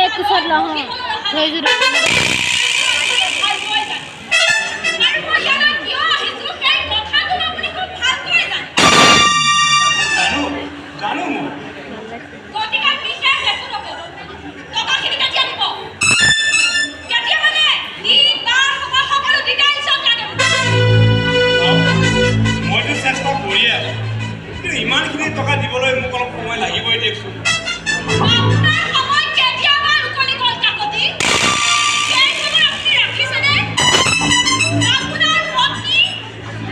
এই কোচত লওঁ ধৰিছোঁ। ভালকৈ জানে আৰু মই ইয়ালৈ কিয় আহিছোঁ, সেই কথাটো আপুনি খুব ভালকৈ জানে। জানো, জানো মই। গতিকে বিশেষ একো নকওঁ। টকাখিনি কেতিয়া দিব? কেতিয়া মানে দিন, বাৰ, সময়, সকলো ডিটেইলছত লাগে মোক। চাওক, মইতো চেষ্টা কৰিয়ে আছোঁ, কিন্তু ইমানখিনি টকা দিবলৈ মোক অলপ সময় লাগিবই দিয়কচোন। আপোনাৰ সময় কেতিয়াবাই উকলি গ'ল কাকতি। সেই খবৰ আপুনি ৰাখিছেনে? আপোনাৰ পত্নী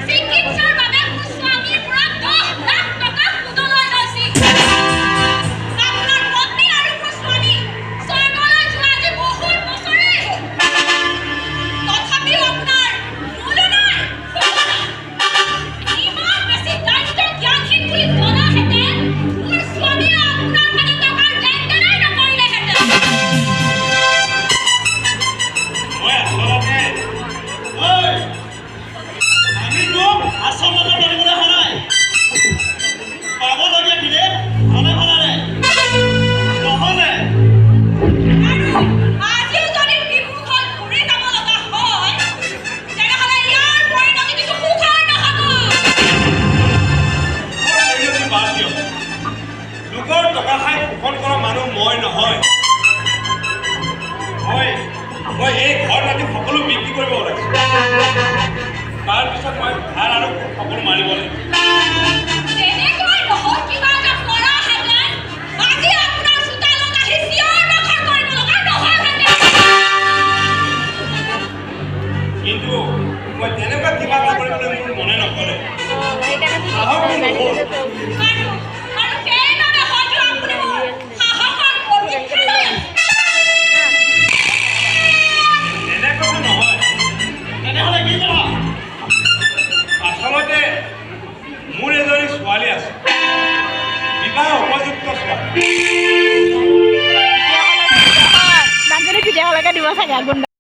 চিকিৎসাৰ বাবে মোৰ স্বামীৰ পৰা 10 লাখ টকা সুদলৈ লৈছিল। আপোনাৰ পত্নী আৰু মোৰ স্বামী স্বৰ্গলৈ যোৱা আজি বহুত বছৰেই হ'ল। তথাপিও আপোনাৰ মূলো নাই, সুখো নাই। ইমান বেছি দায়িত্ব জ্ঞানহীন বুলি জনাহেঁতেন মোৰ স্বামীয়ে আপোনাৰ সৈতে টকাৰ লেনদেনেই নকৰিলেহেঁতেন। মই আচলতে ঐ, আমি তোক আচলতে মানিবলৈ অহা নাই। পাবলগীয়াখিনি ভালে ভালে দে, নহ'লে আৰু আজিও যদি বিমুখ হৈ ঘূৰি যাব লগা হয়, তেনেহ'লে ইয়াৰ পৰিণতি কিন্তু সুখৰ নহ'ব। মোৰ পৰিণতি বাদ দিয়ক। লোকৰ টকা খাই শোষণ কৰা মানুহ মই নহয়। মই এই ঘৰ মাটি সকলো বিক্ৰী কৰিব ওলাইছোঁ। তাৰপিছত মই ধাৰ আৰু সুদ সকলো মাৰিব লাগিব। তেনেকৈ নহয়, কিবা এটা কৰাহেঁতেন আজি আপোনাৰ চোতালত আহি চিঞৰ বাখৰ কৰিব লগা নহ'লহেঁতেন। কিন্তু মই তেনেকুৱা কিবা এটা কৰিবলৈ মোৰ মনে নকৰে। সেইকাৰণে। সাহস মোৰ নহ'ল। আৰু সেইবাবে হয়তো আপুনি মোৰ সাহসৰ পৰীক্ষা লৈ আছে। তেনে কথা নহয়। তেনেহ'লে কি কথা? আচলতে মোৰ এজনী ছোৱালী আছে, বিবাহ উপযুক্ত ছোৱালী। মানুহজনী ভিডিঅ' দিব চাগে গোন্ধ।